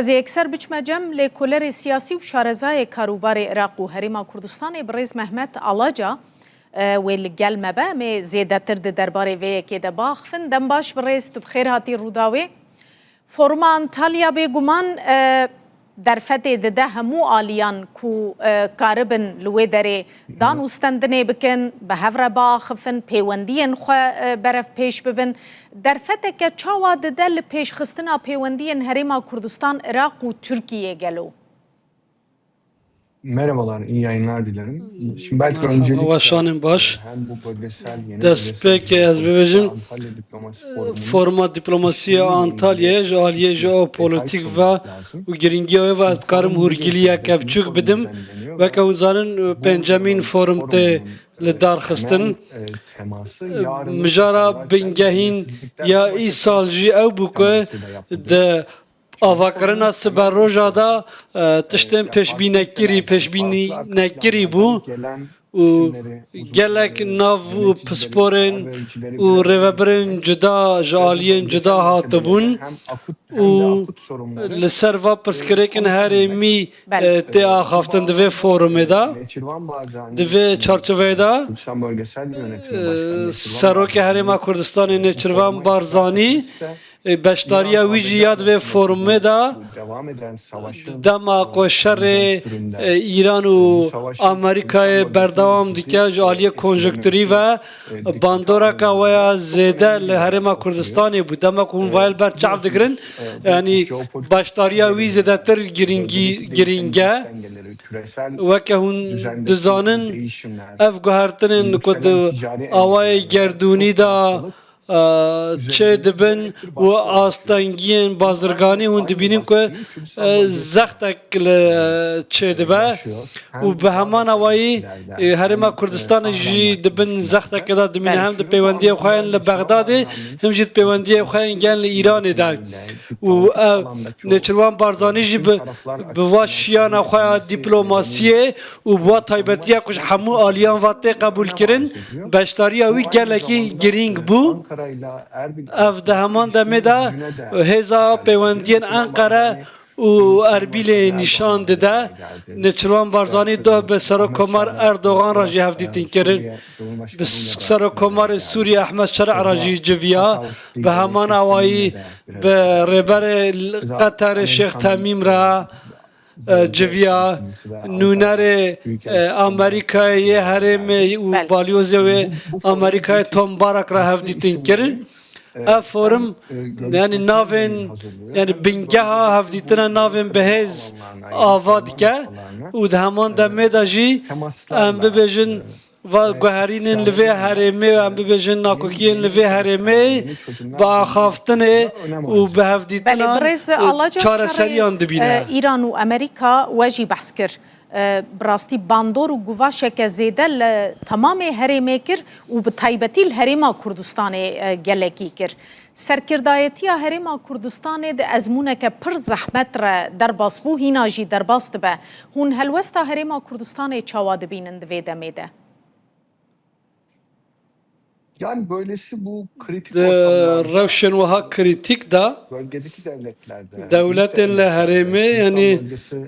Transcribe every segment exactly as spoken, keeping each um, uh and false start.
Yekser biçme cem lêkolerê siyasî û şarezayê karûbarê Iraq û Herêma Kurdistanê birêz Mehmet Alaca, e, wê li gel me be. Em ê zêdetir di derbarê vê yekê de biaxivin. Dem baş birêz, tu bi xêr hatî Rûdawê. Foruma Antalya bêguman, e, derfetê dide hemû aliyan ku, e, karibin li wê derê dan û stendinê bikin, bi hev re biaxifin, pêwendiyên xwe, e, berev pêş bibin. Derfeteke çawa dide li pêşxistina pêwendiyên Herêma Kurdistan, Iraq û Tirkiyê gelo? Merhabalar, iyi yayınlar dilerim. Şimdi belki Merhaba, öncelikle weşanên baş. Hem bu bölgesel yeni Destpêkê ez bibêjim, Antalya diplomasi forumu foruma diplomasiya Antalyayê ji aliyê jeopolitîk ve û girîngiya wê ve ez dikarim hûrgiliyeke biçûk bidim. Weke hûn zanin, pêncemîn forum tê li dar xistin. Mijara bingehîn ya îsal jî ew bû ku di avakirina siberoja de, e, tiştên pêşbînekirî, pêşbînî nekirî bû û gelek nav û pisporên û rêvebirên cuda ji aliyên cuda hatibûn û li ser va pirsgirêkên herêmî, e, tê axaftin di vê forumê de. Di vê çarçoveyê de, e, Serokê Herêma Kurdistanê Nêçirvan Barzanî, e, beşdariya wî jî ya di vê forumê de dema ku şerê, e, Îran û Amerîkayê berdewam dike, ji aliyê konjonkturî ve bandoreke waya zêde li Herêma Kurdistanê bû. Dema ku hûn vayê li ber çav digirin, yanî beşdariya wî zêdetir girîngî, girîng e. Weke hûn dizanin, ev guhertinên ku di awayê gerdûnî de, e, çêdibin û astengiyên bazirganî, hûn dibînin ku, e, zextek li çêdibe û bi heman awayî, e, Herêma Kurdistanê jî di bin zextekê de dimîne, hem di peywendiyên xwe yên li Bexdadê, hem jî di peywendiyên xwe yên gel li Îranê de. Û ev Nêçirvan Barzanî jî bi, bi va şiyana xwe ya dîplomasiyê û bi wa taybetiya ku ji hemû aliyan ve tê qebûlkirin, beşdariya wî gelekî girîng bû. Ev di heman demê de hêza peywendiyên Enqere û Erbîlê nîşan dide. Nêçirvan Barzanî doh bi Serokkomar Erdogan re jî hevdîtin kirin. Bi Serokkomarê Sûriyê Ehmed Şer'a re jî civiya. Bi heman awayî bi Rêberê Qeterê Şêx Temîm re, e, civiya. Nûnerê, e, Amerîkayê yê herêmê û Belê. Balyozê wê Amerîkayê Tom Barrack re hevdîtin kirin. Ev forum, yanî navên, yanî bingeha hevdîtina navên bihêz ava dike û di heman demê de jî em bibêjin va guherînên li vê herêmê, em bibêjin nakokiyên li vê herêmê bi axaftinê û bi hevdîtinan çareseriyan dibîne. Îran û Amerîka we jî behs kir. E, bi rastî bandor û guvaşeke zêde li temamê herêmê kir û bi taybetî li Herêma Kurdistanê, e, gelekî kir. Serkirdayetiya Herêma Kurdistanê di ezmûneke pir zehmet re derbas bû, hîna jî derbas dibe. Hûn helwesta Herêma Kurdistanê çawa dibînin di vê demê de? Yani böylesi bu kritik Di ortamlarda rewşên wiha krîtîk de bölgedeki devletlerde dewletên li herêmê, yanî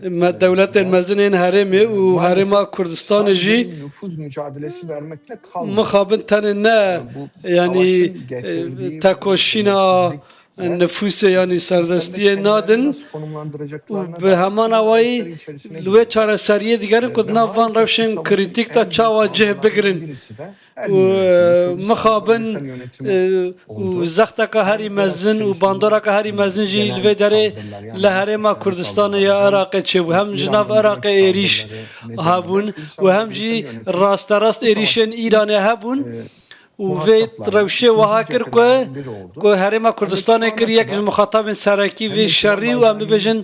me dewletên mezin ên herêmê û Herêma Kurdistanê jî nüfuz mücadelesi vermekle kalmadı. mixabin tenê ne, Bu yanî, savaşın e, getirdiği tekoşîna nifûsê, yanî serdestiyê nadin û bi heman awayî li wê çareseriyê digerin ku di nav van rewşên krîtîk de çawa cih bigirin û, e, mixabin, e, û zexteka herî mezin û bandoreka herî mezin jî li vê derê li Herêma Kurdistanê ya Iraqê çêbû. Hem ji nav Iraqê êrîş hebûn û hem jî rasterast êrîşên Îranê hebûn. Û vê rewşê wiha kir ku, ku Herêma Kurdistanê kir yek ji muxatabên serekî vê şerî û em bibêjin,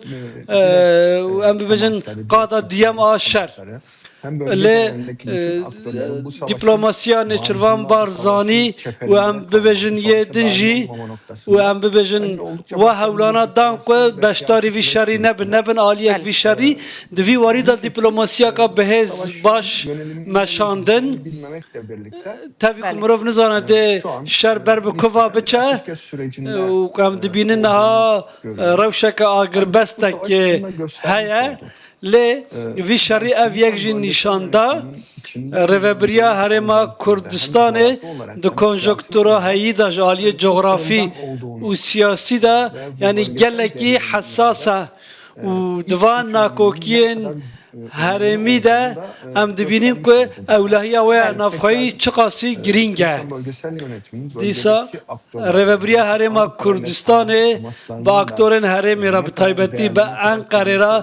e, û em bibêjin qada duyem a şer. Lê, e, diplomasiya Nêçirvan Barzanî û em bibêjin yê din jî û em bibêjin wa hewlana dan ku beşdarî vî şerî nebin, nebin aliyek vî şerî. Di vî warî de diplomasiyeka bihêz baş meşandin. Tevî ku mirov nizane dê şer ber bi kuva biçe, e, û em dibînin niha, e, rewşeke agirbestek, e, heye. Lê vî şerî ev yek jî nîşan da, e, rêvebiriya Herêma Kurdistanê di konjonktura heyî de ji aliyê cografî û siyasî de, yanî gelekî hesas e. Û di van nakokiyên herêmî de em dibînin ku ewlehiya wê ya navxweyî çiqasî girîng e. Dîsa Rêvebiriya Herêma Kurdistanê bi aktorên herêmê re, bi taybetî bi Enqerê re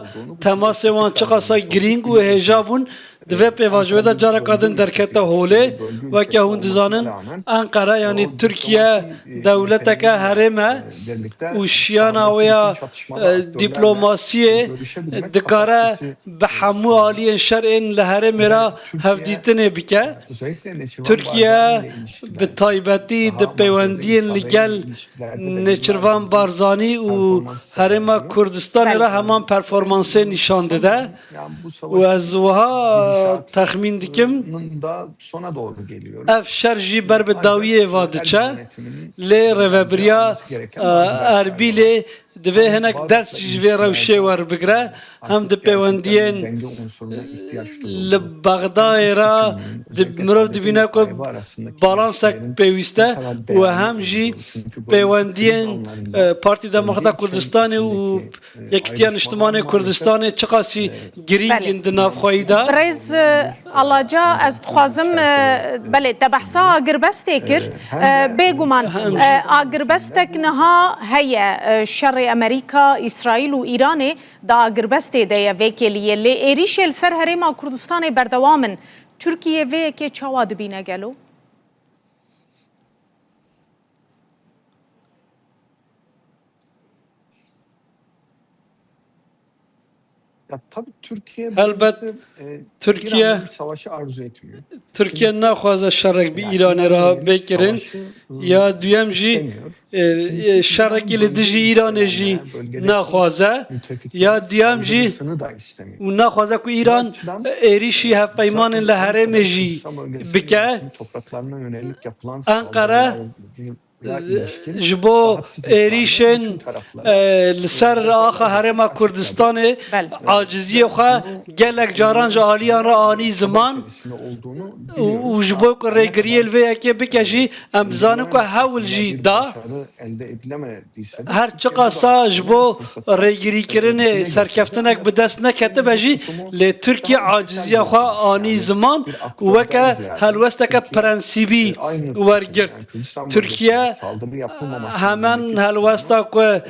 temasê wan çiqasa girîng û hêja bûn, di vê pêvajoyê de careka din derkete holê. Weke hûn dizanin, Enqere, yanî Tirkiye, dewleteke herêm e û şiyana wê ya, e, dîplomasiyê dikare bi hemû aliyên şerên li herêmê re hevdîtinê bike. Tirkiye bi taybetî di pêwendiyên li gel Nêçirvan Barzanî û Herêma Kurdistanê re heman performansê nîşan dide û ez wiha texmîn dikim, ev şer jî ber bi dawiyê va diçe, lê rêvebiriya, e, Erbîlê divê hinek ders jî ji vê rewşê werbigire. Hem di pêwendiyên li Bexdayê re di, mirov dibîne ku balansek pêwîst e û hem jî pêwendiyên, e, Partî Demokrata Kurdistanê û Yekîtiya Niştimanê Kurdistanê çiqasî girîng in di navxweyî de. Birêz, e, Alaca, ez dixwazim, e, belê, te behsa agirbestê kir. E, bêguman, e, agirbestek niha heye, e, şerê Amerîka, Îsraîl û Îranê di agirbestê de ye vê kêliyê. Lê êrîşê li ser Herêma Kurdistanê berdewam in. Tirkiye vê yekê çawa dibîne gelo? Helbet, Tirkiye, Tirkiye naxwaze şerek bi Îranê re bê kirin. Ya duyem jî, e, e, şerekî li dijî Îranê jî naxwaze. Ya duyem jî û naxwaze ku Îran êrîşî hevpeymanên li herêmê jî bike. Enqere ji bo êrîşên, e, li ser axa Herêma Kurdistanê aciziyê xwe gelek caran ji aliyan re anî ziman û, û ji bo ku rêgiriyê li vê yekê bike jî em dizanin ku hewl jî da. Her çiqasa ji bo rêgirîkirinê serkeftinek bi dest neketibe jî, lê Tirkiye aciziya xwe anî ziman û weke helwesteke prensîbî wergirt. Tirkiye hemen helwesta ku, e,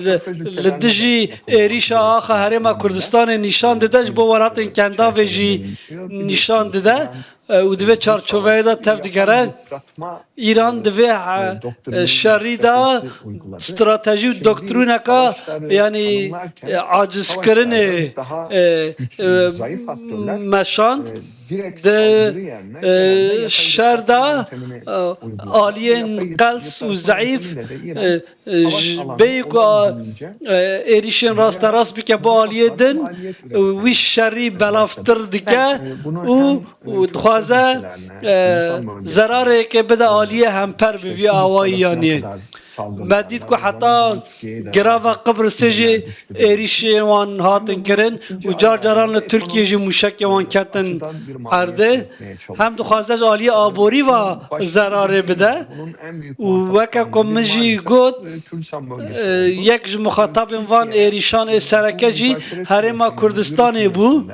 li, li dijî êrîşa axa Herêma Kurdistanê nîşan dide, ji bo welatên Kendavê jî nîşan dide. E, û di vê çarçoveyê de tev digere. Îran di vê, e, şerî de stratejî û doktrîneka, yanî, e, acizkirinê, e, e, meşand. Di, e, şer de, e, aliyên qels û zeîf, e, e, ji bê ku, e, êrîşên rasterast bike bo aliyê din, e, wî şerî belavtir dike û, û dixwaze, e, zerareke bide aliyê hemper bi vî awayî yanî. Me dît ku heta girava Qibrisê jî êrîşê wan hatin kirin û car caran li Tirkiye jî mûşekê wan ketin erdê. Hem dixwaze ji aliyê aborî ve zerarê bide û weke ku min jî got, e, yek ji muxatabên van êrîşan ê sereke jî Herêma Kurdistanê bû.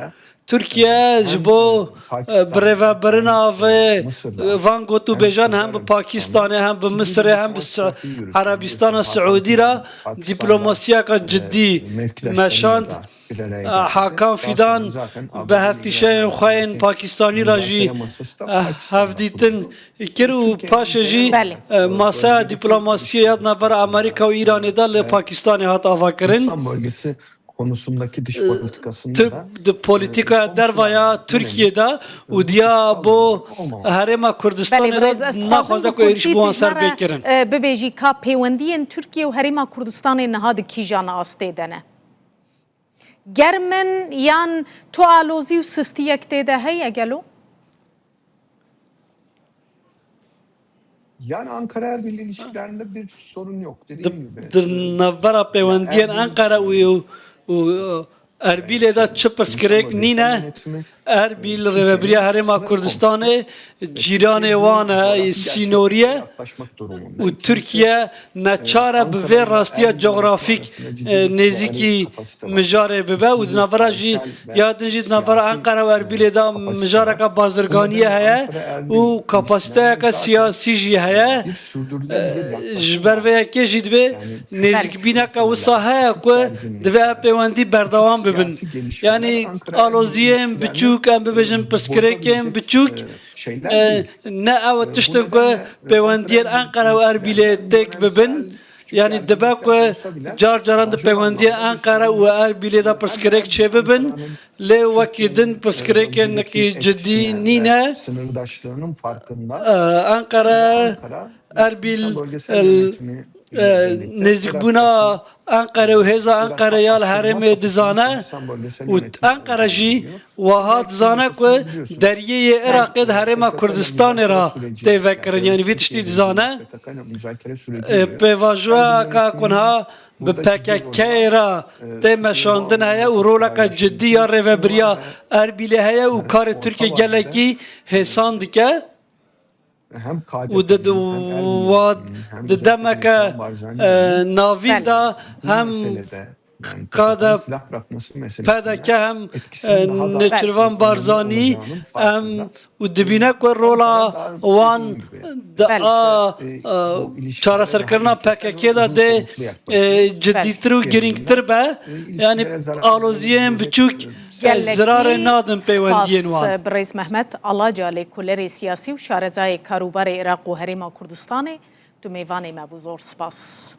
Tirkiye ji bo, e, birêvebirina vê, e, van gotûbêjan hem bi Pakistanê, hem bi Misirê, hem bi Su-, Erebistana Siûdî re dîplomasiyeke cidî meşand. E, Hakan Fidan bi hevpîşeyên xwe yên Pakistanî re jî, e, hevdîtin kir û paşê jî, e, masaya dîplomasiyê ya di navbera Amerîka û Îranê de li Pakistanê hat avakirin. konusundaki dış politikasında da, di politika derva ya Tirkiyê de û diya bo Herêma Kurdistanê de naxwaze ku êrîş bi wan ser bê kirin. Bibêjî ka pêwendiyên Tirkiye û Herêma Kurdistanê niha di kîjan astê de ne? Germ in yan tu alozî û sistiyek tê de heye gelo? Yani Ankara Erbil ilişkilerinde bir sorun yok. Dediğim gibi. Di navbera pêwendiyên Enqere û û Erbîlê de çi pirsgirêk nîne. Erbîl rêvebiriya Herêma Kurdistanê cîranê wan e, sînorî ye û Tirkiye neçar e bi vê rastiya cografîk nêzîkî mijarê bibe û di navbera jî ya din jî di navbera Enqere û Erbîlê de mijareke bazirganiyê heye û kapasiteyeke siyasî jî heye. Ji ber vê yekê jî divê nêzîkbîneke wisa heye ku divê ev pêwendî berdewam bibin. Yanî aloziyên biçûk, em bibêjin pirsgirêkên biçûk, ne ew tiştin ku pêwendiyên Enqere û Erbîlê têk bibin. Yanî dibe ku car caran di pêwendiyên Enqere û Erbîlê de pirsgirêk çêbibin, lê wekî din pirsgirêkên nekî cidî nîne. Enqere, Erbîl, nêzîkbûna Enqere û hêza Enqere ya li herêmê dizane û Enqere jî wiha dizane ku deriyê yê Iraqê di Herêma Kurdistanê re tê vekirin. Yanî vî tiştî dizane. Pêvajoyeka ku niha bi P K K'ê re tê meşandin heye û roleke cidî ya rêvebiriya Erbîlê heye û karê Tirkiye gelekî hêsan dike. Û di di wa di demeke navîn de hem qade P D K hem Nêçirvan Barzanî em û dibîne ku rola wan di a çareserkirina P K K de dê cidîtir û girîngtir be. Yanî aloziyên biçûk zirarê nadin pêwendiyên wan. Birêz Mehmet Alaca, lêkolerê siyasî û şarezayê karûbarê Iraq û Herêma Kurdistanê, tu mêvanê me bû, zor spas.